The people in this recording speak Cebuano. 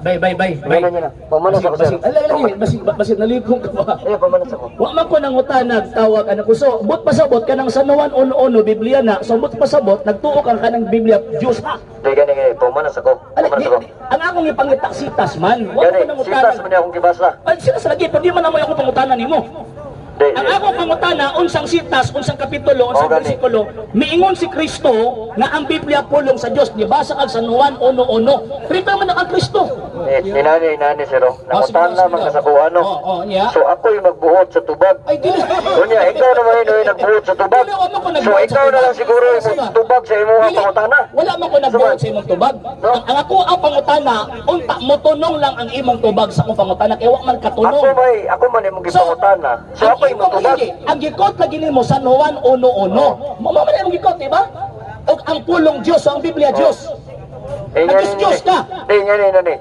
Bay, bay, bay, bay. Ngana na. Pamanas ako, sir. Basig, alay, lagi, basig, basig, nalikong ka ba? Eh, pamanas ako. Wa man ko nangutana, tawag ano ko. So, but pasabot kanang San Juan 1:1 Biblia na. So, but pasabot nagtuo ka kanang Biblia Dios ha. Di gani gani, pamanas ako. Alay, Pamanas di, ako. ang akong ipangita sitas man. Wa Gani, ko nangutana. sitas man akong gibasa. Ay, sila sa lagi, pero di man namoy ako pangutana nimo. Di, Ang di. akong pangutana, unsang sitas, unsang kapitulo, unsang Oh, gani. bersikulo, miingon si Kristo nga ang Biblia pulong sa Dios. Nibasa kag San Juan 1:1. Prepare man na kang Kristo. Eh, ninani, inani, sir. Oh. Oh, sige, Nangutana sige. man ka sa kuha, no? Oh, yeah. So, ako'y magbuot sa tubag. Ay, dili. Unya, ikaw naman yun, oy, nagbuot sa tubag. Dili, wa man ko So, nagbuot sa ikaw na tubag. lang siguro yung Sige ba? tubag sa imong Dili, pangutana. wala man ko nagbuot sa imong tubag. No? Ang ako ang pangutana, unta motunong lang ang imong tubag sa akong pangutana kay wa man katunong. Ako may, ako man imong gipangutana. So, ang ako imong imong tubag. lagi, ang gikot lagi nimo San Juan 1:1. Mo man imong gikot, di ba? Og ang pulong Dios, ang Biblia Dios. Eh, Nag-Diyos ka. Di, ngani, ngani.